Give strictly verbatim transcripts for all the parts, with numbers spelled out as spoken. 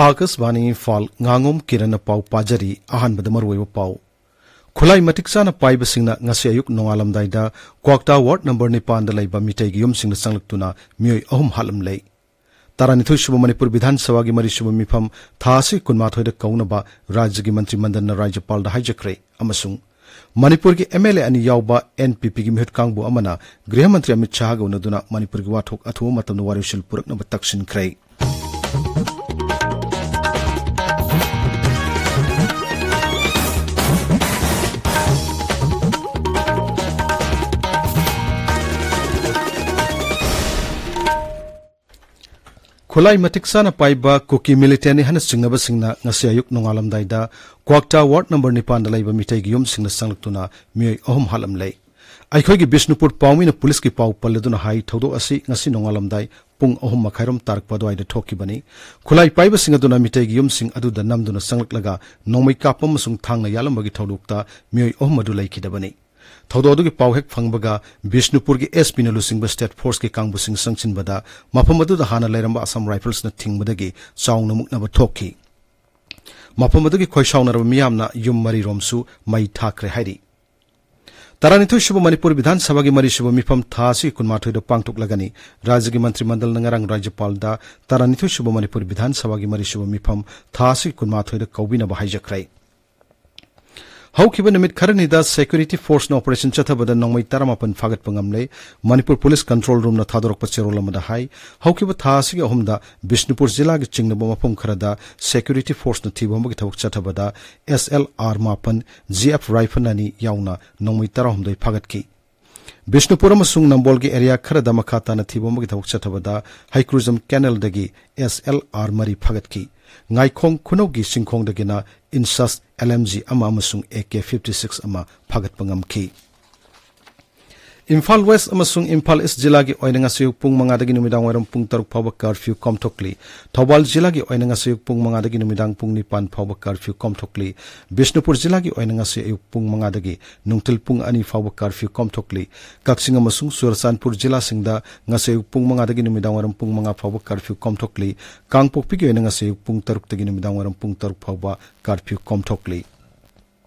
ꯑꯥꯀꯥꯁꯕꯥꯅꯤ ꯏꯝꯐꯥꯜ, ꯉꯥꯉꯣꯝ ꯀꯤꯔꯟꯅ ꯄꯥꯎ ꯄꯥꯖꯔꯤ꯫ ꯑꯍꯥꯟꯕꯗ ꯃꯔꯨꯑꯣꯏꯕ ꯄꯥꯎ꯫ ꯈꯨꯠꯂꯥꯏ ꯃꯇꯤꯛ ꯆꯥꯅ ꯄꯥꯏꯕꯁꯤꯡꯅ ꯉꯁꯤ ꯑꯌꯨꯛ ꯅꯣꯡꯉꯥꯜꯂꯝꯗꯥꯏꯗ ꯀ꯭ꯋꯥꯛꯇꯥ ꯋꯥꯔꯗ ꯅꯝꯕꯔ ꯅꯤꯄꯥꯟꯗ ꯂꯩꯕ ꯃꯤꯇꯩꯒꯤ ꯌꯨꯝꯁꯤꯡꯗ ꯆꯪꯂꯛꯇꯨꯅ ꯃꯤꯑꯣꯏ ꯑꯍꯨꯝ ꯍꯥꯠꯂꯝꯂꯦ꯫ ꯇꯔꯥꯅꯤꯊꯣꯏ ꯁꯨꯕ ꯃꯅꯤꯄꯨꯔ ꯕꯤꯙꯥꯟ ꯁꯚꯥꯒꯤ ꯃꯔꯤ ꯁꯨꯕ ꯃꯤꯐꯝ ꯊꯥ ꯑꯁꯤ ꯀꯨꯟꯃꯥꯊꯣꯏꯗ ꯀꯧꯅꯕ ꯔꯥꯖ꯭ꯌꯒꯤ ꯃꯟꯇ꯭ꯔꯤ ꯃꯟꯗꯜꯅ ꯔꯥꯖ꯭ꯌꯄꯥꯜꯗ ꯍꯥꯏꯖꯈ꯭ꯔꯦ ꯑꯃꯁꯨꯡ ꯃꯅꯤꯄꯨꯔꯒꯤ ꯑꯦꯝ ꯑꯦꯜ ꯑꯦ ꯑꯅꯤ ꯌꯥꯎꯕ ꯑꯦꯟ ꯄꯤ ꯄꯤꯒꯤ ꯃꯤꯍꯨꯠ ꯀꯥꯡꯕꯨ ꯑꯃꯅ ꯒ꯭ꯔꯤꯍ ꯃꯟꯇ꯭ꯔꯤ ꯑꯃꯤꯠ ꯁꯥꯍꯒ ꯎꯅꯗꯨꯅ ꯃꯅꯤꯄꯨꯔꯒꯤ ꯋꯥꯊꯣꯛ ꯑꯊꯨꯕ ꯃꯇꯝꯗ ꯋꯥꯔꯦꯞꯁꯤꯜ ꯄꯨꯔꯛꯅꯕ ꯇꯛꯁꯤꯟꯈ꯭ꯔꯦ꯫ ꯈꯨꯠꯂꯥꯏ ꯃꯇꯤꯛ ꯆꯥꯅ ꯄꯥꯏꯕ ꯀꯨꯀꯤ ꯃꯤꯂꯤꯇꯦꯟꯅꯤ ꯍꯥꯏꯅ ꯆꯤꯡꯅꯕꯁꯤꯡꯅ ꯉꯁꯤ ꯑꯌꯨꯛ ꯅꯣꯡꯉꯥꯜꯂꯝꯗꯥꯏꯗ ꯀ꯭ꯋꯥꯛꯇꯥ ꯋꯥꯔꯗ ꯅꯝꯕꯔ ꯅꯤꯄꯥꯟꯗ ꯂꯩꯕ ꯃꯤꯇꯩꯒꯤ ꯌꯨꯝꯁꯤꯡꯗ ꯆꯪꯂꯛꯇꯨꯅ ꯃꯤꯑꯣꯏ ꯑꯍꯨꯝ ꯍꯥꯠꯂꯝꯂꯦ꯫ ꯑꯩꯈꯣꯏꯒꯤ ꯕꯤꯁꯅꯨꯄꯨꯔ ꯄꯥꯎꯃꯤꯅ ꯄꯨꯂꯤꯁꯀꯤ ꯄꯥꯎ ꯄꯜꯂꯗꯨꯅ ꯍꯥꯏ, ꯊꯧꯗꯣꯛ ꯑꯁꯤ ꯉꯁꯤ ꯅꯣꯡꯉꯥꯜꯂꯝꯗꯥꯏ ꯄꯨꯡ ꯑꯍꯨꯝ ꯃꯈꯥꯏꯔꯣꯝ ꯇꯥꯔꯛꯄ ꯑꯗꯨꯋꯥꯏꯗ ꯊꯣꯛꯈꯤꯕꯅꯤ꯫ ꯈꯨꯠꯂꯥꯏ ꯄꯥꯏꯕꯁꯤꯡ ꯑꯗꯨꯅ ꯃꯤꯇꯩꯒꯤ ꯌꯨꯝꯁꯤꯡ ꯑꯗꯨꯗ ꯅꯝꯗꯨꯅ ꯆꯪꯂꯛꯂꯒ ꯅꯣꯡꯃꯩ ꯀꯥꯞꯄ ꯑꯃꯁꯨꯡ ꯊꯥꯡꯅ ꯌꯥꯜꯂꯝꯕꯒꯤ ꯊꯧꯗꯣꯛꯇ ꯃꯤꯑꯣꯏ ꯑꯍꯨꯝ ꯑꯗꯨ ꯂꯩꯈꯤꯗꯕꯅꯤ꯫ ꯊꯧꯗꯣꯛ ꯑꯗꯨꯒꯤ ꯄꯥꯎ ꯍꯦꯛ ꯐꯪꯕꯒ ꯕꯤꯁꯅꯨꯄꯨꯔꯒꯤ ꯑꯦꯁ ꯄꯤꯅ ꯂꯨꯆꯤꯡꯕ ꯁ꯭ꯇꯦꯠ ꯐꯣꯔꯁꯀꯤ ꯀꯥꯡꯕꯨꯁꯤꯡ ꯆꯪꯁꯤꯟꯕꯗ ꯃꯐꯝ ꯑꯗꯨꯗ ꯍꯥꯟꯅ ꯂꯩꯔꯝꯕ ꯑꯁꯥꯝ ꯔꯥꯏꯐꯜꯁꯅ ꯊꯤꯡꯕꯗꯒꯤ ꯆꯥꯎꯅ ꯃꯨꯛꯅꯕ ꯊꯣꯛꯈꯤ꯫ ꯃꯐꯝ ꯑꯗꯨꯒꯤ ꯈꯣꯏꯁꯥꯎꯅꯔꯕ ꯃꯤꯌꯥꯝꯅ ꯌꯨꯝ ꯃꯔꯤꯔꯣꯝꯁꯨ ꯃꯩ ꯊꯥꯈ꯭ꯔꯦ ꯍꯥꯏꯔꯤ꯫ ꯇꯔꯥꯅꯤꯊꯣꯏ ꯁꯨꯕ ꯃꯅꯤꯄꯨꯔ ꯕꯤꯙꯥꯟ ꯁꯚꯥꯒꯤ ꯃꯔꯤ ꯁꯨꯕ ꯃꯤꯐꯝ ꯊꯥ ꯑꯁꯤꯒꯤ ꯀꯨꯟꯃꯥꯊꯣꯏꯗ ꯄꯥꯡꯊꯣꯛꯂꯒꯅꯤ꯫ ꯔꯥꯖ꯭ꯌꯒꯤ ꯃꯟꯇ꯭ꯔꯤ ꯃꯟꯗꯜꯅ ꯉꯔꯥꯡ ꯔꯥꯖ꯭ꯌꯄꯥꯜꯗ ꯇꯔꯥꯅꯤꯊꯣꯏ ꯁꯨꯕ ꯃꯅꯤꯄꯨꯔ ꯕꯤꯙꯥꯟ ꯁꯚꯥꯒꯤ ꯃꯔꯤ ꯁꯨꯕ ꯃꯤꯐꯝ ꯊꯥ ꯑꯁꯤꯒꯤ ꯀꯨꯟꯃꯥꯊꯣꯏꯗ ꯀꯧꯕꯤꯅꯕ ꯍꯥꯏꯖꯈ꯭ꯔꯦ꯫ ꯍꯧꯈꯤꯕ ꯅꯨꯃꯤꯠ ꯈꯔꯅꯤꯗ ꯁꯦꯀ꯭ꯌꯨꯔꯤꯇꯤ ꯐꯣꯔꯁꯅ ꯑꯣꯄꯔꯦꯁꯟ ꯆꯠꯊꯕꯗ ꯅꯣꯡꯃꯩ ꯇꯔꯥꯃꯥꯄꯟ ꯐꯥꯒꯠꯄ ꯉꯝꯂꯦ꯫ ꯃꯅꯤꯄꯨꯔ ꯄꯨꯂꯤꯁ ꯀꯟꯇ꯭ꯔꯣꯜ ꯔꯨꯝꯅ ꯊꯥꯗꯣꯔꯛꯄ ꯆꯦꯔꯣꯜ ꯑꯃꯗ ꯍꯥꯏ, ꯍꯧꯈꯤꯕ ꯊꯥ ꯑꯁꯤꯒꯤ ꯑꯍꯨꯝꯗ ꯕꯤꯁꯅꯨꯄꯨꯔ ꯖꯤꯂꯥꯒꯤ ꯆꯤꯡꯅꯕ ꯃꯐꯝ ꯈꯔꯗ ꯁꯦꯀ꯭ꯌꯨꯔꯤꯇꯤ ꯐꯣꯔꯁꯅ ꯊꯤꯕ ꯍꯨꯝꯕꯒꯤ ꯊꯕꯛ ꯆꯠꯊꯕꯗ ꯑꯦꯁ ꯑꯦꯜ ꯑꯥꯔ ꯃꯥꯄꯟ, ꯖꯤ ꯑꯦꯐ ꯔꯥꯏꯐꯜ ꯑꯅꯤ ꯌꯥꯎꯅ ꯅꯣꯡꯃꯩ ꯇꯔꯥꯍꯨꯝꯗꯣꯏ ꯐꯥꯒꯠꯈꯤ꯫ ꯕꯤꯁꯅꯨꯄꯨꯔ ꯑꯃꯁꯨꯡ ꯅꯝꯕꯣꯜꯒꯤ ꯑꯦꯔꯤꯌꯥ ꯈꯔꯗ ꯃꯈꯥ ꯇꯥꯅ ꯊꯤꯕ ꯍꯨꯝꯕꯒꯤ ꯊꯕꯛ ꯆꯠꯊꯕꯗ ꯍꯩꯀ꯭ꯔꯨꯖꯝ ꯀꯦꯅꯦꯜꯗꯒꯤ ꯑꯦꯁ ꯑꯦꯜ ꯑꯥꯔ ꯃꯔꯤ ꯐꯥꯒꯠꯈꯤ꯫ ꯉꯥꯏꯈꯣꯡ ꯈꯨꯅꯧꯒꯤ ꯆꯤꯡꯈꯣꯡꯗꯒꯤꯅ ꯏꯟꯁꯥꯁ ꯑꯦꯜ ꯑꯦꯝ ꯖꯤ ꯑꯃ ꯑꯃꯁꯨꯡ ꯑꯦ ꯀꯦ ꯐꯤꯐꯇꯤ ꯁꯤꯛꯁ ꯑꯃ ꯐꯥꯒꯠꯄ ꯉꯝꯈꯤ꯫ ꯏꯝꯐꯥꯜ ꯋꯦꯁ ꯑꯃꯁꯨꯡ ꯏꯝꯐꯥꯜ ꯏꯁ ꯖꯤꯂꯥꯒꯤ ꯑꯣꯏꯅ ꯉꯁꯤ ꯑꯌꯨꯛ ꯄꯨꯡ ꯃꯉꯥꯗꯒꯤ ꯅꯨꯃꯤꯗꯥꯡ ꯋꯥꯏꯔꯝ ꯄꯨꯡ ꯇꯔꯨꯛ ꯐꯥꯎꯕ ꯀꯥꯔꯐ꯭ꯌꯨ ꯀꯣꯝꯊꯣꯛꯂꯤ꯫ ꯊꯧꯕꯥꯜ ꯖꯤꯂꯥꯒꯤ ꯑꯣꯏꯅ ꯉꯁꯤ ꯑꯌꯨꯛ ꯄꯨꯡ ꯃꯉꯥꯗꯒꯤ ꯅꯨꯃꯤꯗꯥꯡ ꯄꯨꯡ ꯅꯤꯄꯥꯟ ꯐꯥꯎꯕ ꯀꯥꯔꯐ꯭ꯌꯨ ꯀꯣꯝꯊꯣꯛꯂꯤ꯫ ꯕꯤꯁꯅꯨꯄꯨꯔ ꯖꯤꯂꯥꯒꯤ ꯑꯣꯏꯅ ꯉꯁꯤ ꯑꯌꯨꯛ ꯄꯨꯡ ꯃꯉꯥꯗꯒꯤ ꯅꯨꯡꯊꯤꯜ ꯄꯨꯡ ꯑꯅꯤ ꯐꯥꯎꯕ ꯀꯥꯔꯐ꯭ꯌꯨ ꯀꯣꯝꯊꯣꯛꯂꯤ꯫ ꯀꯛꯆꯤꯡ ꯑꯃꯁꯨꯡ ꯆꯨꯔꯆꯥꯟꯄꯨꯔ ꯖꯤꯂꯥꯁꯤꯡꯗ ꯉꯁꯤ ꯑꯌꯨꯛ ꯄꯨꯡ ꯃꯉꯥꯗꯒꯤ ꯅꯨꯃꯤꯗꯥꯡ ꯋꯥꯏꯔꯝ ꯄꯨꯡ ꯃꯉꯥ ꯐꯥꯎꯕ ꯀꯥꯔꯐ꯭ꯌꯨ ꯀꯣꯝꯊꯣꯛꯂꯤ꯫ ꯀꯥꯡꯄꯣꯛꯄꯤꯒꯤ ꯑꯣꯏꯅ ꯉꯁꯤ ꯑꯌꯨꯛ ꯄꯨꯡ ꯇꯔꯨꯛꯇꯒꯤ ꯅꯨꯃꯤꯗꯥꯡ ꯋꯥꯏꯔꯝ ꯄꯨꯡ ꯇꯔꯨꯛ ꯐꯥꯎꯕ ꯀꯥꯔꯐ꯭ꯌꯨ ꯀꯣꯝꯊꯣꯛꯂꯤ꯫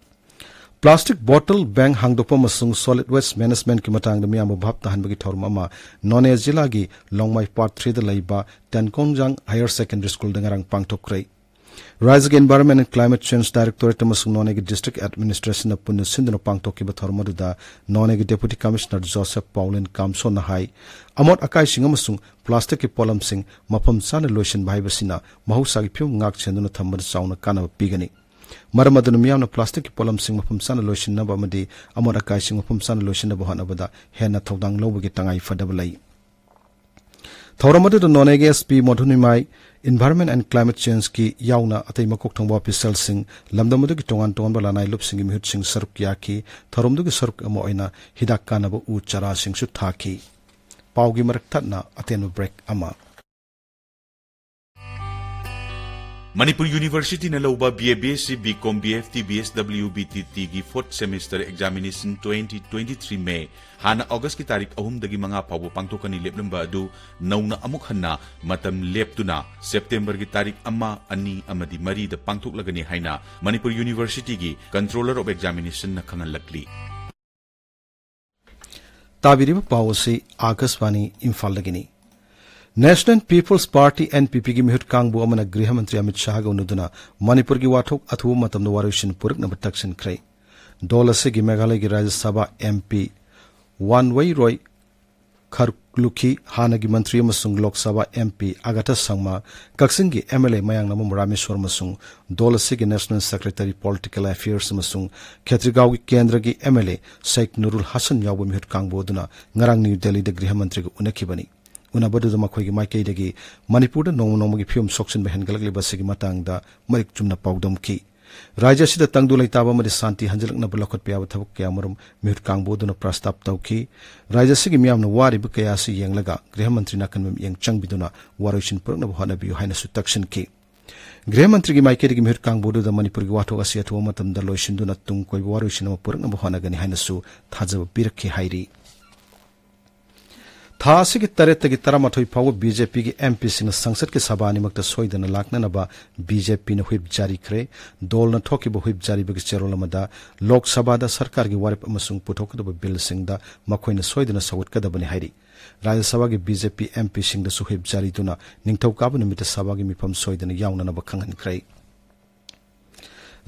ꯄ꯭ꯂꯥꯁꯇꯤꯛ ꯕꯣꯇꯜ ꯕꯦꯡ ꯍꯥꯡꯗꯣꯛꯄ ꯑꯃꯁꯨꯡ ꯁꯣꯂꯤꯗ ꯋꯦꯁ ꯃꯦꯅꯦꯖꯃꯦꯟꯠꯀꯤ ꯃꯇꯥꯡꯗ ꯃꯤꯌꯥꯝꯕꯨ ꯚꯥꯞ ꯇꯥꯍꯟꯕꯒꯤ ꯊꯧꯔꯝ ꯑꯃ ꯅꯣꯅꯦ ꯖꯤꯂꯥꯒꯤ ꯂꯣꯡꯃꯥꯏ ꯄꯥꯔꯠ ꯊ꯭ꯔꯤꯗ ꯂꯩꯕ ꯇꯦꯟꯀꯣꯡꯖꯥꯡ ꯍꯥꯌꯔ ꯁꯦꯀꯦꯟꯗꯔꯤ ꯁ꯭ꯀꯨꯜꯗ ꯉꯔꯥꯡ ꯄꯥꯡꯊꯣꯛꯈ꯭ꯔꯦ꯫ ꯔꯥꯖ꯭ꯌꯒꯤ environment and climate change directorate ꯑꯃꯁꯨꯡ ꯅꯣꯅꯦꯒꯤ ꯗꯤꯁꯇ꯭ꯔꯤꯛ ꯑꯦꯗꯃꯤꯅꯤꯁꯇ꯭ꯔꯦꯁꯟꯅ ꯄꯨꯟꯅ ꯁꯤꯟꯗꯨꯅ ꯄꯥꯡꯊꯣꯛꯈꯤꯕ ꯊꯧꯔꯝ ꯑꯗꯨꯗ ꯅꯣꯅꯦꯒꯤ ꯗꯦꯄꯨꯇꯤ ꯀꯃꯤꯁꯅꯔ ꯖꯣꯁꯦꯐ ꯄꯥꯎꯂꯤꯟ ꯀꯥꯝꯁꯣꯟꯅ ꯍꯥꯏ, ꯑꯃꯣꯠ ꯑꯀꯥꯏꯁꯤꯡ ꯑꯃꯁꯨꯡ ꯄ꯭ꯂꯥꯁꯇꯤꯛꯀꯤ ꯄꯣꯠꯂꯝꯁꯤꯡ ꯃꯐꯝ ꯆꯥꯅ ꯂꯣꯏꯁꯤꯟꯕ ꯍꯥꯏꯕꯁꯤꯅ ꯃꯍꯧꯁꯥꯒꯤ ꯐꯤꯕꯝ ꯉꯥꯛ ꯁꯦꯟꯗꯨꯅ ꯊꯝꯕꯗ ꯆꯥꯎꯅ ꯀꯥꯟꯅꯕ ꯄꯤꯒꯅꯤ꯫ ꯃꯔꯝ ꯑꯗꯨꯅ ꯃꯤꯌꯥꯝꯅ ꯄ꯭ꯂꯥꯁꯇꯤꯛꯀꯤ ꯄꯣꯠꯂꯝꯁꯤꯡ ꯃꯐꯝ ꯆꯥꯅ ꯂꯣꯏꯁꯤꯟꯅꯕ ꯑꯃꯗꯤ ꯑꯃꯣꯠ ꯑꯀꯥꯏꯁꯤꯡ ꯃꯐꯝ ꯆꯥꯅ ꯂꯣꯏꯁꯤꯟꯅꯕ ꯍꯣꯠꯅꯕꯗ ꯍꯦꯟꯅ ꯊꯧꯗꯥꯡ ꯂꯧꯕꯒꯤ ꯇꯉꯥꯏ ꯐꯗꯕ ꯂꯩ꯫ ꯊꯧꯔꯝ ꯑꯗꯨꯗ ꯅꯣꯅꯦꯒꯤ S P Modhunimai, environment and climate ꯆꯦꯟꯖꯀꯤ ꯌꯥꯎꯅ ꯑꯇꯩ ꯃꯀꯣꯛ ꯊꯣꯡꯕ ꯑꯣꯐꯤꯁꯤꯌꯦꯜꯁꯤꯡ, ꯂꯝꯗꯝ ꯑꯗꯨꯒꯤ ꯇꯣꯉꯥꯟ ꯇꯣꯉꯥꯟꯕ ꯂꯅꯥꯏ ꯂꯨꯞꯁꯤꯡꯒꯤ ꯃꯤꯍꯨꯠꯁꯤꯡ ꯁꯔꯨꯛ ꯌꯥꯈꯤ꯫ ꯊꯧꯔꯝꯗꯨꯒꯤ ꯁꯔꯨꯛ ꯑꯃ ꯑꯣꯏꯅ ꯍꯤꯗꯥꯛ ꯀꯥꯟꯅꯕ ꯎ ꯆꯥꯔꯥꯁꯤꯡꯁꯨ ꯊꯥꯈꯤ꯫ ꯄꯥꯎꯒꯤ ꯃꯔꯛ ꯊꯠꯅ ꯑꯇꯦꯟꯕ ꯕ꯭ꯔꯦꯛ ꯑꯃ꯫ ꯃꯅꯤꯄꯨꯔ ꯌꯨꯅꯤꯚꯔꯁꯤꯇꯤꯅ ꯂꯧꯕ B A, B S C, B Kom, B F T, B S W, B T ꯇꯤꯒꯤ fourth semester examination twenty twenty-three May ꯍꯥꯟꯅ ꯑꯣꯒꯁꯀꯤ ꯇꯥꯔꯤꯛ ꯑꯍꯨꯝꯗꯒꯤ ꯃꯉꯥ ꯐꯥꯎꯕ ꯄꯥꯡꯊꯣꯛꯀꯅꯤ ꯂꯦꯞꯂꯝꯕ ꯑꯗꯨ ꯅꯧꯅ ꯑꯃꯨꯛ ꯍꯟꯅ ꯃꯇꯝ ꯂꯦꯞꯇꯨꯅ ꯁꯦꯞꯇꯦꯝꯕꯔꯒꯤ ꯇꯥꯔꯤꯛ ꯑꯃ, ꯑꯅꯤ ꯑꯃꯗꯤ ꯃꯔꯤꯗ ꯄꯥꯡꯊꯣꯛꯂꯒꯅꯤ ꯍꯥꯏꯅ ꯃꯅꯤꯄꯨꯔ ꯌꯨꯅꯤꯚꯔꯁꯤꯇꯤꯒꯤ Controller of Examinationꯅ ꯈꯪꯍꯜꯂꯛꯂꯤ꯫ ꯇꯥꯕꯤꯔꯤꯕ ꯄꯥꯎ ꯑꯁꯤ ꯑꯥꯀꯥꯁꯕꯥꯅꯤ ꯏꯝꯐꯥꯜꯗꯒꯤꯅꯤ꯫ National People's Party, N P Pꯒꯤ ꯃꯤꯍꯨꯠ ꯀꯥꯡꯕꯨ ꯑꯃꯅ ꯒ꯭ꯔꯤꯍ ꯃꯟꯇ꯭ꯔꯤ ꯑꯃꯤꯠ ꯁꯥꯍꯒ ꯎꯅꯗꯨꯅ ꯃꯅꯤꯄꯨꯔꯒꯤ ꯋꯥꯊꯣꯛ ꯑꯊꯨꯕ ꯃꯇꯝꯗ ꯋꯥꯔꯣꯏꯁꯤꯟ ꯄꯨꯔꯛꯅꯕ ꯇꯛꯁꯤꯟꯈ꯭ꯔꯦ꯫ ꯗꯣꯜ ꯑꯁꯤꯒꯤ ꯃꯦꯘꯥꯂꯌꯒꯤ ꯔꯥꯖ꯭ꯌ ꯁꯚꯥ M P ꯋꯥꯟꯋꯩꯔꯣꯏ ꯈꯔꯂꯨꯈꯤ, ꯍꯥꯟꯅꯒꯤ ꯃꯟꯇ꯭ꯔꯤ ꯑꯃꯁꯨꯡ ꯂꯣꯛ ꯁꯚꯥ M P ꯑꯒꯥꯊꯥ ꯁꯪꯃꯥ, ꯀꯛꯆꯤꯡꯒꯤ M L A ꯃꯌꯥꯡꯂꯝꯕꯝ ꯔꯥꯃꯦꯁ꯭ꯋꯔ ꯑꯃꯁꯨꯡ ꯗꯣꯜ ꯑꯁꯤꯒꯤ National Secretary, Political Affairs ꯑꯃꯁꯨꯡ ꯈꯦꯇ꯭ꯔꯤꯒꯥꯎꯒꯤ ꯀꯦꯟꯗ꯭ꯔꯒꯤ M L A Sheikh ꯅꯨꯔꯨꯜ Hasan ꯌꯥꯎꯕ ꯃꯤꯍꯨꯠ ꯀꯥꯡꯕꯨ ꯑꯗꯨꯅ ꯉꯔꯥꯡ ꯅ꯭ꯌꯨ ꯗꯦꯜꯂꯤꯗ ꯒ꯭ꯔꯤꯍ ꯃꯟꯇ꯭ꯔꯤꯒ ꯎꯅꯈꯤꯕꯅꯤ꯫ ꯎꯅꯕꯗꯨꯗ ꯃꯈꯣꯏꯒꯤ ꯃꯥꯏꯀꯩꯗꯒꯤ ꯃꯅꯤꯄꯨꯔꯗ ꯅꯣꯡꯃ ꯅꯣꯡꯃꯒꯤ ꯐꯤꯕꯝ ꯁꯣꯛꯆꯤꯟꯕ ꯍꯦꯟꯒꯠꯂꯛꯂꯤꯕ ꯑꯁꯤꯒꯤ ꯃꯇꯥꯡꯗ ꯃꯔꯤꯛ ꯆꯨꯝꯅ ꯄꯥꯎꯗꯝꯈꯤ꯫ ꯔꯥꯖ꯭ꯌ ꯑꯁꯤꯗ ꯇꯪꯗꯨ ꯂꯩꯇꯥꯕ ꯑꯃꯗꯤ ꯁꯥꯟꯇꯤ ꯍꯟꯖꯤꯜꯂꯛꯅꯕ ꯂꯧꯈꯠꯄ ꯌꯥꯕ ꯊꯕꯛ ꯀꯌꯥꯃꯔꯨꯝ ꯃꯤꯍꯨꯠ ꯀꯥꯡꯕꯨ ꯑꯗꯨꯅ ꯄ꯭ꯔꯁꯇꯥꯞ ꯇꯧꯈꯤ꯫ ꯔꯥꯖ꯭ꯌ ꯑꯁꯤꯒꯤ ꯃꯤꯌꯥꯝꯅ ꯋꯥꯔꯤꯕ ꯀꯌꯥ ꯑꯁꯤ ꯌꯦꯡꯂꯒ ꯒ꯭ꯔꯤꯍ ꯃꯟꯇ꯭ꯔꯤ ꯅꯥꯀꯟꯕ ꯃꯤꯠꯌꯦꯡ ꯆꯪꯕꯤꯗꯨꯅ ꯋꯥꯔꯣꯏꯁꯤꯟ ꯄꯨꯔꯛꯅꯕ ꯍꯣꯠꯅꯕꯤꯌꯨ ꯍꯥꯏꯅꯁꯨ ꯇꯛꯁꯤꯟꯈꯤ꯫ ꯒ꯭ꯔꯤꯍ ꯃꯟꯇ꯭ꯔꯤꯒꯤ ꯃꯥꯏꯀꯩꯗꯒꯤ ꯃꯤꯍꯨꯠ ꯀꯥꯡꯕꯨ ꯑꯗꯨꯗ ꯃꯅꯤꯄꯨꯔꯒꯤ ꯋꯥꯊꯣꯛ ꯑꯁꯤ ꯑꯊꯨꯕ ꯃꯇꯝꯗ ꯂꯣꯏꯁꯤꯟꯗꯨꯅ ꯇꯨꯡ ꯀꯣꯏꯕ ꯋꯥꯔꯣꯏꯁꯤꯟ ꯑꯃ ꯄꯨꯔꯛꯅꯕ ꯍꯣꯠꯅꯒꯅꯤ ꯍꯥꯏꯅꯁꯨ ꯊꯥꯖꯕ ꯄꯤꯔꯛꯈꯤ ꯍꯥꯏꯔꯤ꯫ ꯊꯥ ꯑꯁꯤꯒꯤ ꯇꯔꯦꯠꯇꯒꯤ ꯇꯔꯥꯃꯥꯊꯣꯏ ꯐꯥꯎꯕ ꯕꯤ ꯖꯦ ꯄꯤꯒꯤ ꯑꯦꯝ ꯄꯤꯁꯤꯡꯅ ꯁꯪꯁꯠꯀꯤ ꯁꯚꯥ ꯑꯅꯤꯃꯛꯇ ꯁꯣꯏꯗꯅ ꯂꯥꯛꯅꯅꯕ ꯕꯤ ꯖꯦ ꯄꯤꯅ ꯍꯨꯏꯞ ꯖꯥꯔꯤꯈ꯭ꯔꯦ꯫ ꯗꯣꯜꯅ ꯊꯣꯛꯈꯤꯕ ꯍꯨꯏꯞ ꯖꯥꯔꯤꯕꯒꯤ ꯆꯦꯔꯣꯜ ꯑꯃꯗ ꯂꯣꯛ ꯁꯚꯥꯗ ꯁꯔꯀꯥꯔꯒꯤ ꯋꯥꯔꯦꯞ ꯑꯃꯁꯨꯡ ꯄꯨꯊꯣꯛꯀꯗꯕ ꯕꯤꯜꯁꯤꯡꯗ ꯃꯈꯣꯏꯅ ꯁꯣꯏꯗꯅ ꯁꯧꯒꯠꯀꯗꯕꯅꯤ ꯍꯥꯏꯔꯤ꯫ ꯔꯥꯖ꯭ꯌ ꯁꯚꯥꯒꯤ ꯕꯤ ꯖꯦ ꯄꯤ ꯑꯦꯝ ꯄꯤꯁꯤꯡꯗꯁꯨ ꯍꯨꯏꯞ ꯖꯥꯔꯤꯗꯨꯅ ꯅꯤꯡꯊꯧꯀꯥꯕ ꯅꯨꯃꯤꯠꯇ ꯁꯚꯥꯒꯤ ꯃꯤꯐꯝ ꯁꯣꯏꯗꯅ ꯌꯥꯎꯅꯅꯕ ꯈꯪꯍꯟꯈ꯭ꯔꯦ꯫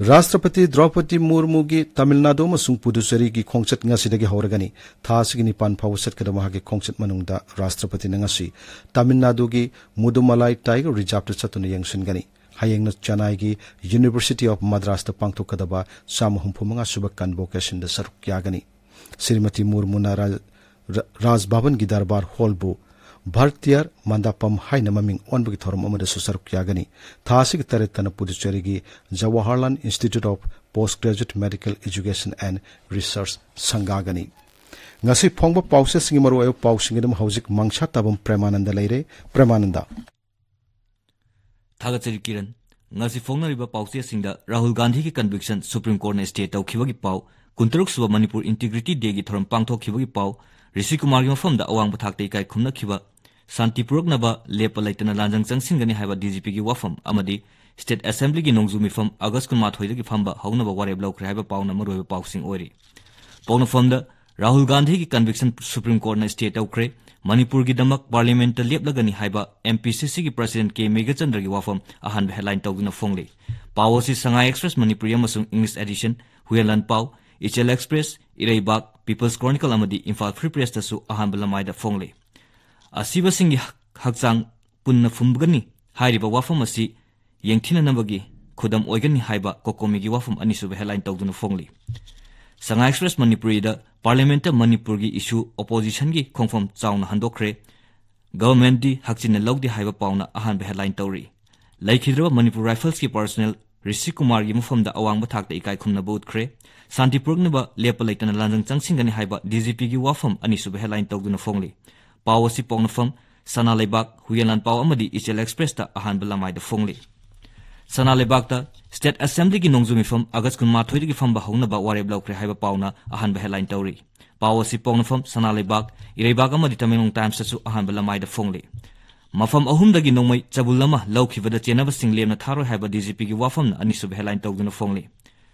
ꯔꯥꯁꯇ꯭ꯔꯄꯇꯤ ꯗ꯭ꯔꯧꯄꯗꯤ ꯃꯨꯔꯃꯨꯒꯤ ꯇꯥꯃꯤꯜ ꯅꯥꯗꯨ ꯑꯃꯁꯨꯡ ꯄꯨꯗꯨꯆꯦꯔꯤꯒꯤ ꯈꯣꯡꯆꯠ ꯉꯁꯤꯗꯒꯤ ꯍꯧꯔꯒꯅꯤ꯫ ꯊꯥ ꯑꯁꯤꯒꯤ ꯅꯤꯄꯥꯟ ꯐꯥꯎꯕ ꯆꯠꯀꯗꯕ ꯃꯍꯥꯛꯀꯤ ꯈꯣꯡꯆꯠ ꯃꯅꯨꯡꯗ ꯔꯥꯁꯇ꯭ꯔꯄꯇꯤꯅ ꯉꯁꯤ ꯇꯥꯃꯤꯜ ꯅꯥꯗꯨꯒꯤ ꯃꯨꯗꯨꯃꯂꯥꯏ ꯇꯥꯏꯒꯔ ꯔꯤꯖꯥꯔꯚꯇ ꯆꯠꯇꯨꯅ ꯌꯦꯡꯁꯤꯟꯒꯅꯤ꯫ ꯍꯌꯦꯡꯅ ꯆꯦꯟꯅꯥꯏꯒꯤ ꯌꯨꯅꯤꯚꯔꯁꯤꯇꯤ ꯑꯣꯐ ꯃꯗ꯭ꯔꯥꯁꯇ ꯄꯥꯡꯊꯣꯛꯀꯗꯕ ꯆꯥꯝꯃ ꯍꯨꯝꯐꯨ ꯃꯉꯥ ꯁꯨꯕ ꯀꯟꯚꯣꯀꯦꯁꯟꯗ ꯁꯔꯨꯛ ꯌꯥꯒꯅꯤ꯫ ꯁ꯭ꯔꯤꯃꯇꯤ ꯃꯨꯔꯃꯨꯅ ꯔꯥ-, ꯔꯥ-, ꯔꯥꯖ ꯚꯕꯟꯒꯤ ꯗꯔꯕꯥꯔ ꯍꯣꯜꯕꯨ ꯚꯥꯔꯇꯤꯌꯔ ꯃꯟꯗꯄꯝ ꯍꯥꯏꯅ ꯃꯃꯤꯡ ꯑꯣꯟꯕꯒꯤ ꯊꯧꯔꯝ ꯑꯃꯗꯁꯨ ꯁꯔꯨꯛ ꯌꯥꯒꯅꯤ꯫ ꯊꯥ ꯑꯁꯤꯒꯤ ꯇꯔꯦꯠꯇꯅ ꯄꯨꯗꯨꯆꯦꯔꯤꯒꯤ Jawaharlal institute of post graduate medical education and research ꯁꯪꯒꯥꯒꯅꯤ꯫ ꯉꯁꯤ ꯐꯣꯡꯕ ꯄꯥꯎꯆꯦꯁꯤꯡꯒꯤ ꯃꯔꯨꯑꯣꯏꯕ ꯄꯥꯎꯁꯤꯡꯒꯤꯗꯃꯛ ꯍꯧꯖꯤꯛ ꯃꯪꯁꯥ ꯇꯥꯕꯝ ꯄ꯭ꯔꯦꯃꯥꯅꯟꯗ ꯂꯩꯔꯦ꯫ ꯄ꯭ꯔꯦꯃꯥꯅꯟꯗ꯫ ꯊꯥꯒꯠꯆꯔꯤ ꯀꯤꯔꯟ꯫ ꯉꯁꯤ ꯐꯣꯡꯅꯔꯤꯕ ꯄꯥꯎꯆꯦꯁꯤꯡꯗ ꯔꯥꯍꯨꯜ ꯒꯥꯟꯙꯤꯒꯤ ꯀꯟꯚꯤꯛꯁꯟ ꯁꯨꯄ꯭ꯔꯤꯝ ꯀꯣꯔꯠꯅ ꯁ꯭ꯇꯦ ꯇꯧꯈꯤꯕꯒꯤ ꯄꯥꯎ, ꯀꯨꯟꯇꯔꯨꯛ ꯁꯨꯕ ꯃꯅꯤꯄꯨꯔ ꯏꯟꯇꯤꯒ꯭ꯔꯤꯇꯤ ꯗꯦꯒꯤ ꯊꯧꯔꯝ ꯄꯥꯡꯊꯣꯛꯈꯤꯕꯒꯤ ꯄꯥꯎ, ꯔꯤꯁꯤ ꯀꯨꯃꯥꯔꯒꯤ ꯃꯐꯝꯗ ꯑꯋꯥꯡꯕ ꯊꯥꯛꯇ ꯏꯀꯥꯏ ꯈꯨꯝꯅꯈꯤꯕ, ꯁꯥꯟꯇꯤ ꯄꯨꯔꯛꯅꯕ ꯂꯦꯞꯄ ꯂꯩꯇꯅ ꯂꯥꯟꯖꯪ ꯆꯪꯁꯤꯟꯒꯅꯤ ꯍꯥꯏꯕ ꯗꯤ ꯖꯤ ꯄꯤꯒꯤ ꯋꯥꯐꯝ ꯑꯃꯗꯤ ꯁ꯭ꯇꯦꯠ ꯑꯦꯁꯦꯝꯕ꯭ꯂꯤꯒꯤ ꯅꯣꯡꯖꯨ ꯃꯤꯐꯝ ꯑꯥꯒꯁ ꯀꯨꯟꯃꯥꯊꯣꯏꯗꯒꯤ ꯐꯝꯕ ꯍꯧꯅꯕ ꯋꯥꯔꯦꯞ ꯂꯧꯈ꯭ꯔꯦ ꯍꯥꯏꯕ ꯄꯥꯎꯅ ꯃꯔꯨꯑꯣꯏꯕ ꯄꯥꯎꯁꯤꯡ ꯑꯣꯏꯔꯤ꯫ ꯄꯣꯛꯅꯐꯝꯗ ꯔꯥꯍꯨꯜ ꯒꯥꯟꯙꯤꯒꯤ ꯀꯟꯚꯤꯛꯁꯟ ꯁꯨꯄ꯭ꯔꯤꯝ ꯀꯣꯔꯠꯅ ꯁ꯭ꯇꯦ ꯇꯧꯈ꯭ꯔꯦ꯫ ꯃꯅꯤꯄꯨꯔꯒꯤꯗꯃꯛ ꯄꯥꯔꯂꯤꯌꯥꯃꯦꯟꯠꯇ ꯂꯦꯞꯂꯒꯅꯤ ꯍꯥꯏꯕ ꯑꯦꯝ ꯄꯤ ꯁꯤ ꯁꯤꯒꯤ ꯄ꯭ꯔꯁꯤꯗꯦꯟꯠ ꯀꯦ ꯃꯦꯘꯆꯟꯗ꯭ꯔꯒꯤ ꯋꯥꯐꯝ ꯑꯍꯥꯟꯕ ꯍꯦꯗꯂꯥꯏꯟ ꯇꯧꯗꯨꯅ ꯐꯣꯡꯂꯤ꯫ ꯄꯥꯎ ꯑꯁꯤ ꯁꯉꯥꯏ ꯑꯦꯛꯁꯄ꯭ꯔꯦꯁ ꯃꯅꯤꯄꯨꯔꯤ ꯑꯃꯁꯨꯡ ꯏꯪꯂꯤꯁ ꯑꯦꯗꯤꯁꯟ, ꯍꯨꯌꯦꯟꯂꯥꯟ ꯄꯥꯎ, ꯏꯆꯦꯜ ꯑꯦꯛꯁꯄ꯭ꯔꯦꯁ, ꯏꯔꯩꯕꯥꯛ, ꯄꯤꯄꯜꯁ ꯀ꯭ꯔꯣꯅꯤꯀꯜ ꯑꯃꯗꯤ ꯏꯝꯐꯥꯜ ꯐ꯭ꯔꯤ ꯄ꯭ꯔꯦꯁꯇꯁꯨ ꯑꯍꯥꯟꯕ ꯂꯃꯥꯏꯗ ꯐꯣꯡꯂꯤ꯫ ꯑꯁꯤꯕꯁꯤꯡꯒꯤ ꯍꯛ-, ꯍꯛꯆꯥꯡ ꯄꯨꯟꯅ ꯐꯨꯝꯒꯅꯤ ꯍꯥꯏꯔꯤꯕ ꯋꯥꯐꯝ ꯑꯁꯤ ꯌꯦꯡꯊꯤꯅꯅꯕꯒꯤ ꯈꯨꯗꯝ ꯑꯣꯏꯒꯅꯤ ꯍꯥꯏꯕ ꯀꯣꯀꯣꯃꯤꯒꯤ ꯋꯥꯐꯝ ꯑꯅꯤꯁꯨꯕ ꯍꯦꯗꯂꯥꯏꯟ ꯇꯧꯗꯨꯅ ꯐꯣꯡꯂꯤ꯫ ꯁꯉꯥꯏ ꯑꯦꯛꯁꯄ꯭ꯔꯦꯁ ꯃꯅꯤꯄꯨꯔꯤꯗ ꯄꯥꯔꯂꯤꯌꯥꯃꯦꯟꯠꯇ ꯃꯅꯤꯄꯨꯔꯒꯤ ꯏꯁꯨ ꯑꯣꯄꯣꯖꯤꯁꯟꯒꯤ ꯈꯣꯡꯐꯝ ꯆꯥꯎꯅ ꯍꯟꯗꯣꯛꯈ꯭ꯔꯦ, ꯒꯚꯔꯟꯃꯦꯟꯠꯗꯤ ꯍꯛꯆꯤꯟꯅ ꯂꯧꯗꯦ ꯍꯥꯏꯕ ꯄꯥꯎꯅ ꯑꯍꯥꯟꯕ ꯍꯦꯗꯂꯥꯏꯟ ꯇꯧꯔꯤ꯫ ꯂꯩꯈꯤꯗ꯭ꯔꯕ ꯃꯅꯤꯄꯨꯔ ꯔꯥꯏꯐꯜꯁꯀꯤ ꯄꯔꯁꯅꯦꯜ ꯔꯤꯁꯤ ꯀꯨꯃꯥꯔꯒꯤ ꯃꯐꯝꯗ ꯑꯋꯥꯡꯕ ꯊꯥꯛꯇ ꯏꯀꯥꯏ ꯈꯨꯝꯅꯕ ꯎꯠꯈ꯭ꯔꯦ꯫ ꯁꯥꯟꯇꯤ ꯄꯨꯔꯛꯅꯕ ꯂꯦꯞꯄ ꯂꯩꯇꯅ ꯂꯥꯟꯖꯪ ꯆꯪꯁꯤꯟꯒꯅꯤ ꯍꯥꯏꯕ ꯗꯤ ꯖꯤ ꯄꯤꯒꯤ ꯋꯥꯐꯝ ꯑꯅꯤꯁꯨꯕ headline ꯇꯧꯗꯨꯅ ꯐꯣꯡꯂꯤ꯫ ꯄꯥꯎ ꯑꯁꯤ ꯄꯣꯛꯅꯐꯝ ꯁꯅꯥ ꯂꯩꯕꯥꯛ, ꯍꯨꯌꯦꯟꯂꯥꯟ ꯄꯥꯎ ꯑꯃꯗꯤ ꯏꯆꯦꯜ ꯑꯦꯛꯁꯄ꯭ꯔꯦꯁꯇ ꯑꯍꯥꯟꯕ ꯂꯃꯥꯏꯗ ꯐꯣꯡꯂꯤ꯫ ꯁꯅꯥ ꯂꯩꯕꯥꯛꯇ ꯁ꯭ꯇꯦꯠ ꯑꯦꯁꯦꯝꯕ꯭ꯂꯤꯒꯤ ꯅꯣꯡꯖꯨ ꯃꯤꯐꯝ ꯑꯥꯒꯁ ꯀꯨꯟꯃꯥꯊꯣꯏꯗꯒꯤ ꯐꯝꯕ ꯍꯧꯅꯕ ꯋꯥꯔꯦꯞ ꯂꯧꯈ꯭ꯔꯦ ꯍꯥꯏꯕ ꯄꯥꯎꯅ ꯑꯍꯥꯟꯕ headline ꯇꯧꯔꯤ꯫ ꯄꯥꯎ ꯑꯁꯤ ꯄꯣꯛꯅꯐꯝ ꯁꯅꯥ ꯂꯩꯕꯥꯛ, ꯏꯔꯩꯕꯥꯛ ꯑꯃꯗꯤ ꯇꯃꯦꯡꯂꯣꯡ ꯇꯥꯏꯝꯁꯇꯁꯨ ꯑꯍꯥꯟꯕ ꯂꯃꯥꯏꯗ ꯐꯣꯡꯂꯤ꯫ ꯃꯐꯝ ꯑꯍꯨꯝꯗꯒꯤ ꯅꯣꯡꯃꯩ ꯆꯕꯨꯜ ꯑꯃ ꯂꯧꯈꯤꯕꯗ ꯆꯦꯟꯅꯕꯁꯤꯡ ꯂꯦꯝꯅ ꯊꯥꯔꯣꯏ ꯍꯥꯏꯕ ꯗꯤ ꯖꯤ ꯄꯤꯒꯤ ꯋꯥꯐꯝꯅ ꯑꯅꯤꯁꯨꯕ headline ꯇꯧꯗꯨꯅ ꯐꯣꯡꯂꯤ꯫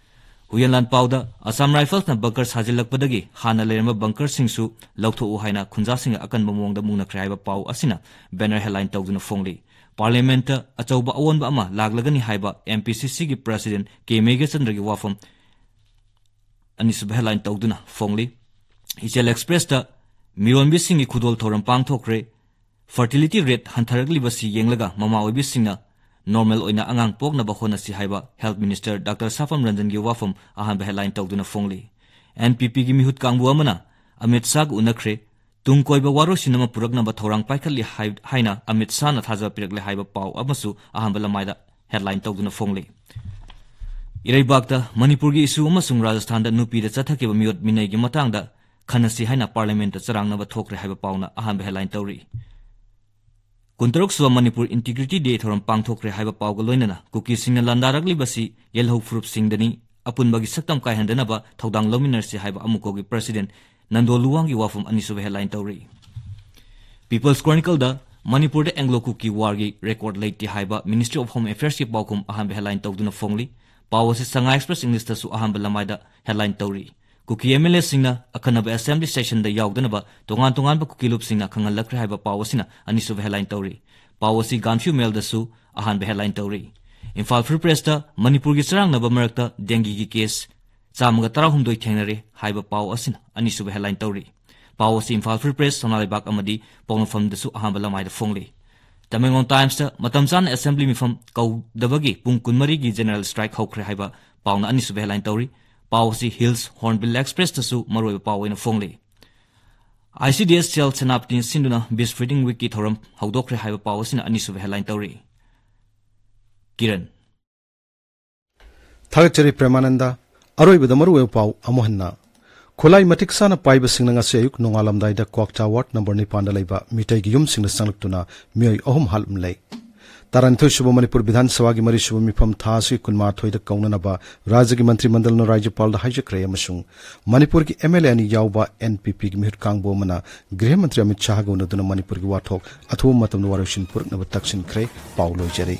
ꯍꯨꯌꯦꯟꯂꯥꯟ ꯄꯥꯎꯗ ꯑꯁꯥꯝ ꯔꯥꯏꯐꯜꯁꯅ ꯕꯪꯀꯔ ꯁꯥꯖꯤꯜꯂꯛꯄꯗꯒꯤ ꯍꯥꯟꯅ ꯂꯩꯔꯝꯕ ꯕꯪꯀꯔꯁꯤꯡꯁꯨ ꯂꯧꯊꯣꯛꯎ ꯍꯥꯏꯅ ꯈꯨꯟꯖꯥꯁꯤꯡꯒ ꯑꯀꯟꯕ ꯃꯑꯣꯡꯗ ꯃꯨꯛꯅꯈ꯭ꯔꯦ ꯍꯥꯏꯕ ꯄꯥꯎ ꯑꯁꯤꯅ ꯕꯦꯅꯔ headline ꯇꯧꯗꯨꯅ ꯐꯣꯡꯂꯤ꯫ ꯄꯥꯔꯂꯤꯌꯥꯃꯦꯟꯠꯇ ꯑꯆꯧꯕ ꯑꯑꯣꯟꯕ ꯑꯃ ꯂꯥꯛꯂꯒꯅꯤ ꯍꯥꯏꯕ ꯑꯦꯝ ꯄꯤ ꯁꯤ ꯁꯤꯒꯤ ꯄ꯭ꯔꯁꯤꯗꯦꯟꯠ ꯀꯦ ꯃꯦꯘꯆꯟꯗ꯭ꯔꯒꯤ ꯋꯥꯐꯝ ꯑꯅꯤꯁꯨꯕ headline ꯇꯧꯗꯨꯅ ꯐꯣꯡꯂꯤ꯫ ꯏꯆꯦꯜ ꯑꯦꯛꯁꯄ꯭ꯔꯦꯁꯇ ꯃꯤꯔꯣꯟꯕꯤꯁꯤꯡꯒꯤ ꯈꯨꯗꯣꯜ ꯊꯧꯔꯝ ꯄꯥꯡꯊꯣꯛꯈ꯭ꯔꯦ꯫ Fertility rate ꯍꯟꯊꯔꯛꯂꯤꯕꯁꯤ ꯌꯦꯡꯂꯒ ꯃꯃꯥ ꯑꯣꯏꯕꯤꯁꯤꯡꯅ ꯅꯣꯔꯃꯦꯜ ꯑꯣꯏꯅ ꯑꯉꯥꯡ ꯄꯣꯛꯅꯕ ꯍꯣꯠꯅꯁꯤ ꯍꯥꯏꯕ ꯍꯦꯜꯊ ꯃꯤꯅꯤꯁꯇꯔ ꯗꯥꯛꯇꯔ ꯁꯥꯐꯝ ꯔꯟꯖꯟꯒꯤ ꯋꯥꯐꯝ ꯑꯍꯥꯟꯕ headline ꯇꯧꯗꯨꯅ ꯐꯣꯡꯂꯤ꯫ ꯑꯦꯟ ꯄꯤ ꯄꯤꯒꯤ ꯃꯤꯍꯨꯠ ꯀꯥꯡꯕꯨ ꯑꯃꯅ ꯑꯃꯤꯠ ꯁꯥꯍꯒ ꯎꯅꯈ꯭ꯔꯦ꯫ ꯇꯨꯡ ꯀꯣꯏꯕ ꯋꯥꯔꯣꯏꯁꯤꯟ ꯑꯃ ꯄꯨꯔꯛꯅꯕ ꯊꯧꯔꯥꯡ ꯄꯥꯏꯈꯠꯂꯤ ꯍꯥꯏ-, ꯍꯥꯏꯅ ꯑꯃꯤꯠ ꯁꯥꯍꯅ ꯊꯥꯖꯕ ꯄꯤꯔꯛꯂꯦ ꯍꯥꯏꯕ ꯄꯥꯎ ꯑꯃꯁꯨ ꯑꯍꯥꯟꯕ ꯂꯃꯥꯏꯗ headline ꯇꯧꯗꯨꯅ ꯐꯣꯡꯂꯤ꯫ ꯏꯔꯩꯕꯥꯛꯇ ꯃꯅꯤꯄꯨꯔꯒꯤ ꯏꯁꯨ ꯑꯃꯁꯨꯡ ꯔꯥꯖꯁꯊꯥꯟꯗ ꯅꯨꯄꯤꯗ ꯆꯠꯊꯈꯤꯕ ꯃꯤꯑꯣꯠ ꯃꯤꯅꯩꯒꯤ ꯃꯇꯥꯡꯗ ꯈꯟꯅꯁꯤ ꯍꯥꯏꯅ ꯄꯥꯔꯂꯤꯌꯥꯃꯦꯟꯠꯇ ꯆꯔꯥꯡꯅꯕ ꯊꯣꯛꯈ꯭ꯔꯦ ꯍꯥꯏꯕ ꯄꯥꯎꯅ ꯑꯍꯥꯟꯕ headline ꯇꯧꯔꯤ꯫ ꯀꯨꯟꯇꯔꯨꯛ ꯁꯨꯕ ꯃꯅꯤꯄꯨꯔ ꯏꯟꯇꯤꯒ꯭ꯔꯤꯇꯤ ꯗꯦ ꯊꯧꯔꯝ ꯄꯥꯡꯊꯣꯛꯈ꯭ꯔꯦ ꯍꯥꯏꯕ ꯄꯥꯎꯒ ꯂꯣꯏꯅꯅ ꯀꯨꯀꯤꯁꯤꯡꯅ ꯂꯥꯟꯗꯥꯔꯛꯂꯤꯕꯁꯤ ꯌꯦꯜꯍꯧ ꯐꯨꯔꯨꯞꯁꯤꯡꯗꯅꯤ, ꯑꯄꯨꯟꯕꯒꯤ ꯁꯛꯇꯝ ꯀꯥꯏꯍꯟꯗꯅꯕ ꯊꯧꯗꯥꯡ ꯂꯧꯃꯤꯟꯅꯔꯁꯤ ꯍꯥꯏꯕ ꯑꯃꯨꯀꯣꯒꯤ ꯄ꯭ꯔꯁꯤꯗꯦꯟꯠ ꯅꯟꯗꯣ ꯂꯨꯋꯥꯡꯒꯤ ꯋꯥꯐꯝ ꯑꯅꯤꯁꯨꯕ headline ꯇꯧꯔꯤ꯫ People's Chronicleꯗ ꯃꯅꯤꯄꯨꯔꯗ ꯑꯦꯡꯒ꯭ꯂꯣ ꯀꯨꯀꯤ ꯋꯥꯔꯒꯤ ꯔꯦꯀꯣꯔꯗ ꯂꯩꯇꯦ ꯍꯥꯏꯕ Ministry of Home Affairsꯀꯤ ꯄꯥꯎꯈꯨꯝ ꯑꯍꯥꯟꯕ headline ꯇꯧꯗꯨꯅ ꯐꯣꯡꯂꯤ꯫ ꯄꯥꯎ ꯑꯁꯤ ꯁꯉꯥꯏ ꯑꯦꯛꯁꯄ꯭ꯔꯦꯁ ꯏꯪꯂꯤꯁꯇꯁꯨ ꯑꯍꯥꯟꯕ ꯂꯃꯥꯏꯗ headline ꯇꯧꯔꯤ꯫ ꯀꯨꯀꯤ ꯑꯦꯝ ꯑꯦꯜ ꯑꯦꯁꯤꯡꯅ ꯑꯈꯟꯅꯕ ꯑꯦꯁꯦꯝꯕ꯭ꯂꯤ ꯁꯦꯁꯟꯗ ꯌꯥꯎꯗꯅꯕ ꯇꯣꯉꯥꯟ ꯇꯣꯉꯥꯟꯕ ꯀꯨꯀꯤ ꯂꯨꯞꯁꯤꯡꯅ ꯈꯪꯍꯜꯂꯛꯈ꯭ꯔꯦ ꯍꯥꯏꯕ ꯄꯥꯎ ꯑꯁꯤꯅ ꯑꯅꯤꯁꯨꯕ headline ꯇꯧꯔꯤ꯫ ꯄꯥꯎ ꯑꯁꯤ ꯒꯥꯟꯐ꯭ꯌꯨ ꯃꯦꯜꯗꯁꯨ ꯑꯍꯥꯟꯕ headline ꯇꯧꯔꯤ꯫ ꯏꯝꯐꯥꯜ ꯐ꯭ꯔꯤ ꯄ꯭ꯔꯦꯁꯇ ꯃꯅꯤꯄꯨꯔꯒꯤ ꯆꯔꯥꯡꯅꯕ ꯃꯔꯛꯇ ꯗꯦꯡꯒꯤꯒꯤ ꯀꯦꯁ ꯆꯥꯝꯃꯒ ꯇꯔꯥꯍꯨꯝꯗꯣꯏ ꯊꯦꯡꯅꯔꯦ ꯍꯥꯏꯕ ꯄꯥꯎ ꯑꯁꯤꯅ ꯑꯅꯤꯁꯨꯕ headline ꯇꯧꯔꯤ꯫ ꯄꯥꯎ ꯑꯁꯤ ꯏꯝꯐꯥꯜ ꯐ꯭ꯔꯤ ꯄ꯭ꯔꯦꯁ, ꯁꯅꯥ ꯂꯩꯕꯥꯛ ꯑꯃꯗꯤ ꯄꯣꯛꯅꯐꯝꯗꯁꯨ ꯑꯍꯥꯟꯕ ꯂꯃꯥꯏꯗ ꯐꯣꯡꯂꯤ꯫ ꯇꯃꯦꯡꯂꯣꯡ ꯇꯥꯏꯝꯁꯇ ꯃꯇꯝ ꯆꯥꯅ ꯑꯦꯁꯦꯝꯕ꯭ꯂꯤ ꯃꯤꯐꯝ ꯀꯧꯗꯕꯒꯤ ꯄꯨꯡ ꯀꯨꯟꯃꯔꯤꯒꯤ ꯖꯦꯅꯔꯦꯜ ꯁ꯭ꯇ꯭ꯔꯥꯏꯛ ꯍꯧꯈ꯭ꯔꯦ ꯍꯥꯏꯕ ꯄꯥꯎꯅ ꯑꯅꯤꯁꯨꯕ headline ꯇꯧꯔꯤ꯫ ꯄꯥꯎ ꯑꯁꯤ ꯍꯤꯜꯁ ꯍꯣꯔꯟꯕꯤꯜ ꯑꯦꯛꯁꯄ꯭ꯔꯦꯁꯇꯁꯨ ꯃꯔꯨꯑꯣꯏꯕ ꯄꯥꯎ ꯑꯣꯏꯅ ꯐꯣꯡꯂꯤ꯫ ꯑꯥꯏ ꯁꯤ ꯗꯤ ꯑꯦꯁ ꯁꯦꯜ ꯁꯦꯅꯥꯄꯇꯤꯅ ꯁꯤꯟꯗꯨꯅ ꯕꯤꯁ ꯐꯤꯗꯤꯡ ꯋꯤꯛꯀꯤ ꯊꯧꯔꯝ ꯍꯧꯗꯣꯛꯈ꯭ꯔꯦ ꯍꯥꯏꯕ ꯄꯥꯎ ꯑꯁꯤꯅ ꯑꯅꯤꯁꯨꯕ headline ꯇꯧꯔꯤ꯫ ꯀꯤꯔꯟ꯫ ꯊꯥꯒꯠꯆꯔꯤ ꯄ꯭ꯔꯦꯃꯥꯅꯟꯗ꯫ ꯑꯔꯣꯏꯕꯗ ꯃꯔꯨꯑꯣꯏꯕ ꯄꯥꯎ ꯑꯃꯨꯛ ꯍꯟꯅ꯫ ꯈꯨꯠꯂꯥꯏ ꯃꯇꯤꯛ ꯆꯥꯅ ꯄꯥꯏꯕꯁꯤꯡꯅ ꯉꯁꯤ ꯑꯌꯨꯛ ꯅꯣꯡꯉꯥꯜꯂꯝꯗꯥꯏꯗ ꯀ꯭ꯋꯥꯛꯆꯥ ꯋꯥꯔꯗ ꯅꯝꯕꯔ ꯅꯤꯄꯥꯟꯗ ꯂꯩꯕ ꯃꯤꯇꯩꯒꯤ ꯌꯨꯝꯁꯤꯡꯗ ꯆꯪꯂꯛꯇꯨꯅ ꯃꯤꯑꯣꯏ ꯑꯍꯨꯝ ꯍꯥꯠꯂꯝꯂꯦ꯫ ꯇꯔꯥꯅꯤꯊꯣꯏ ꯁꯨꯕ ꯃꯅꯤꯄꯨꯔ ꯕꯤꯙꯥꯟ ꯁꯚꯥꯒꯤ ꯃꯔꯤ ꯁꯨꯕ ꯃꯤꯐꯝ ꯊꯥ ꯑꯁꯤꯒꯤ ꯀꯨꯟꯃꯥꯊꯣꯏꯗ ꯀꯧꯅꯅꯕ ꯔꯥꯖ꯭ꯌꯒꯤ ꯃꯟꯇ꯭ꯔꯤ ꯃꯟꯗꯜꯅ ꯔꯥꯖ꯭ꯌꯄꯥꯜꯗ ꯍꯥꯏꯖꯈ꯭ꯔꯦ ꯑꯃꯁꯨꯡ ꯃꯅꯤꯄꯨꯔꯒꯤ ꯑꯦꯝ ꯑꯦꯜ ꯑꯦ ꯑꯅꯤ ꯌꯥꯎꯕ ꯑꯦꯟ ꯄꯤ ꯄꯤꯒꯤ ꯃꯤꯍꯨꯠ ꯀꯥꯡꯕꯨ ꯑꯃꯅ ꯒ꯭ꯔꯤꯍ ꯃꯟꯇ꯭ꯔꯤ ꯑꯃꯤꯠ ꯁꯥꯍꯒ ꯎꯅꯗꯨꯅ ꯃꯅꯤꯄꯨꯔꯒꯤ ꯋꯥꯊꯣꯛ ꯑꯊꯨꯕ ꯃꯇꯝꯗ ꯋꯥꯔꯣꯏꯁꯤꯟ ꯄꯨꯔꯛꯅꯕ ꯇꯛꯁꯤꯟꯈ꯭ꯔꯦ꯫ ꯄꯥꯎ ꯂꯣꯏꯖꯔꯦ꯫